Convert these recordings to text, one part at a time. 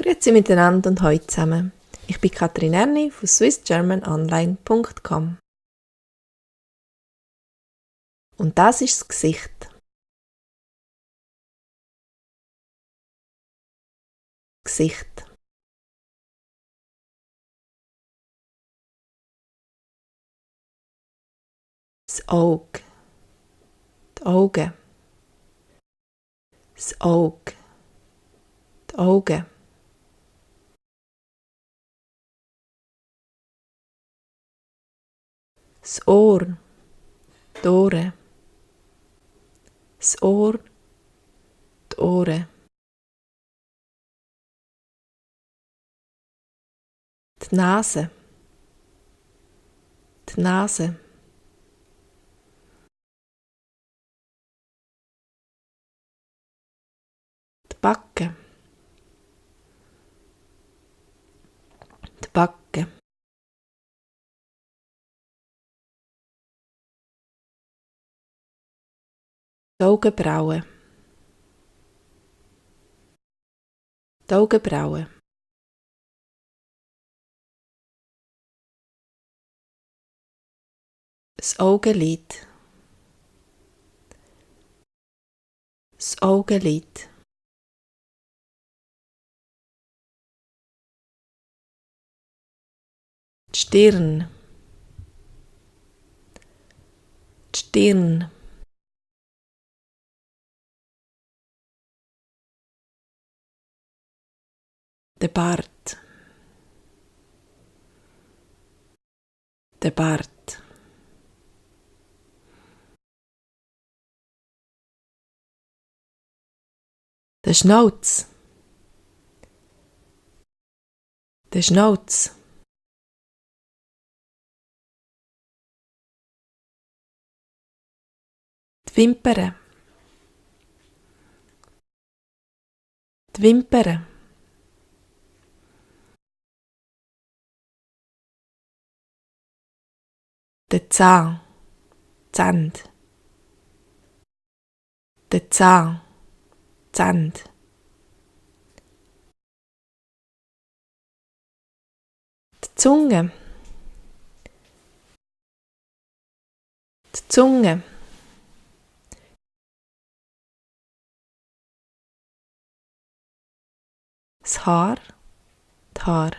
Grüezi miteinander und hallo zusammen. Ich bin Katrin Erni von swissgermanonline.com. Und das ist das Gesicht. Gesicht. Das Auge. Die Augen. Das Auge. Die Augen. Das Ohr. Die Ohren. Das Ohr. Die Ohren. Die Nase. Die Nase. Die Backe. Die Backe. Die Augenbrauen. Die Augenbrauen. Das Augenlid. Das Augenlid. Die Stirn. Die Stirn. Der Bart. Der Bart. Der Schnauz. Der Schnauz. Die Wimpern. Die Wimpern. Der Zahn. Zähne. Der Zahn. Zähne. Die Zunge. Die Zunge. Das Haar. Die Haar.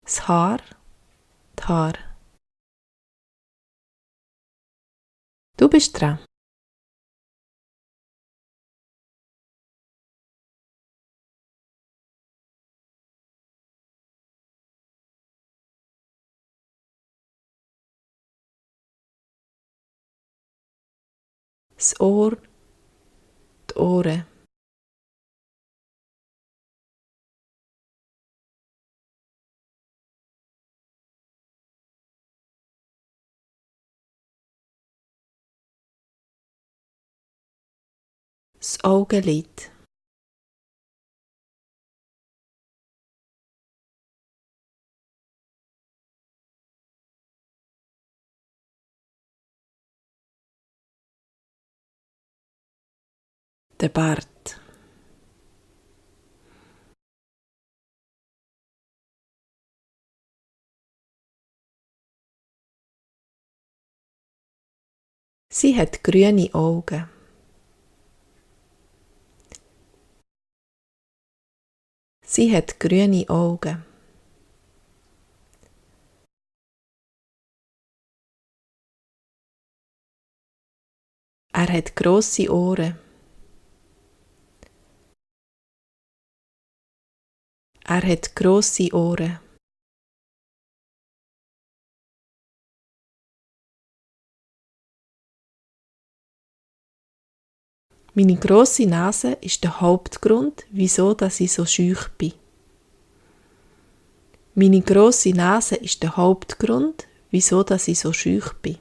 Das Haar. Die Haar. Du bist dran. Das Ohr. Die Ohren. Das Augenlid. Der Bart. Sie hat grüne Augen. Sie hat grüne Augen. Er hat grosse Ohren. Er hat grosse Ohren. Meine grosse Nase ist der Hauptgrund, wieso ich so schüch bin. Meine grosse Nase ist der Hauptgrund, wieso ich so schüch bin.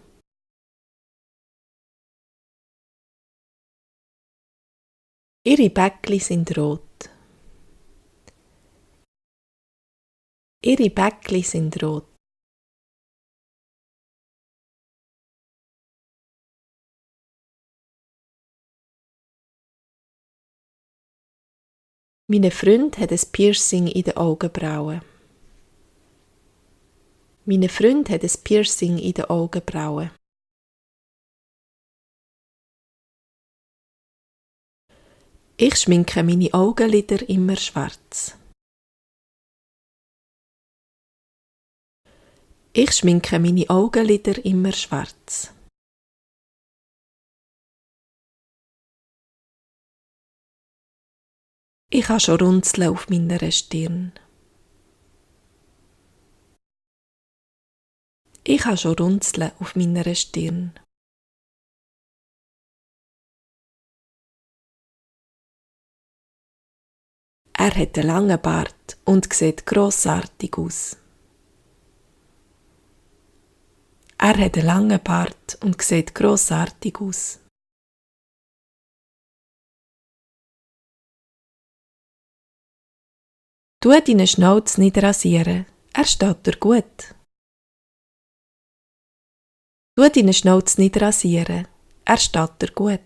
Ihre Bäckli sind rot. Ihre Bäckli sind rot. Mein Freund hat ein Piercing in den Augenbrauen. Mein Freund hat ein Piercing in den Augenbrauen. Ich schminke meine Augenlider immer schwarz. Ich schminke meine Augenlider immer schwarz. Ich habe schon Runzeln auf meiner Stirn. Ich habe schon Runzeln auf meiner Stirn. Er hat einen langen Bart und sieht grossartig aus. Er hat einen langen Bart und sieht grossartig aus. Tu deinen Schnauz nicht rasieren, er steht dir gut. Tu deinen Schnauz nicht rasieren, er steht dir gut.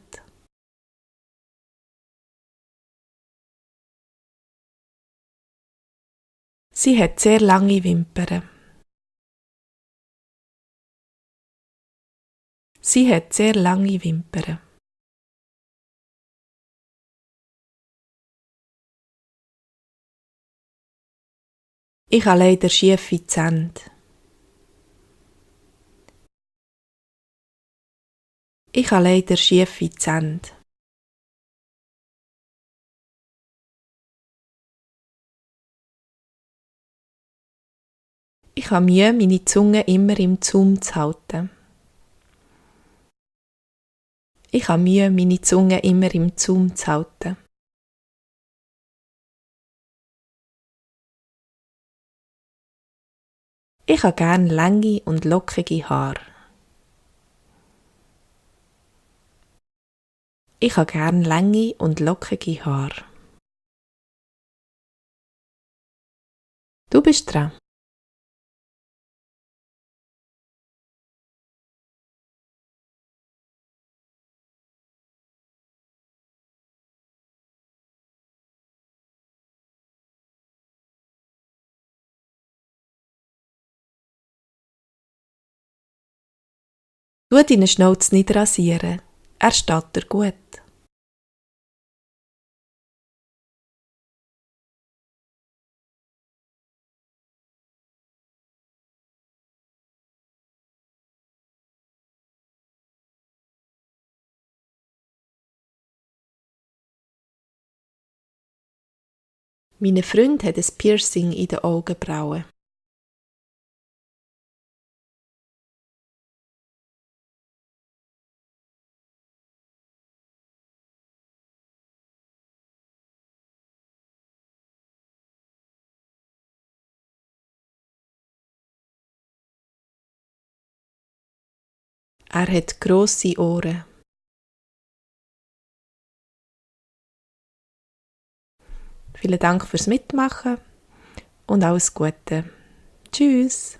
Sie hat sehr lange Wimpern. Sie hat sehr lange Wimpern. Ich habe leider schiefe Zähne. Ich habe leider schiefe Zähne. Ich habe Mühe, meine Zunge immer im Zaum zu halten. Ich habe Mühe, meine Zunge immer im Zaum zu halten. Ich habe gern lange und lockige Haare. Ich habe gern lange und lockige Haare. Du bist dran. Tu deinen Schnauz nicht rasieren, er steht dir gut. Mein Freund hat ein Piercing in den Augenbrauen. Er hat grosse Ohren. Vielen Dank fürs Mitmachen und alles Gute. Tschüss.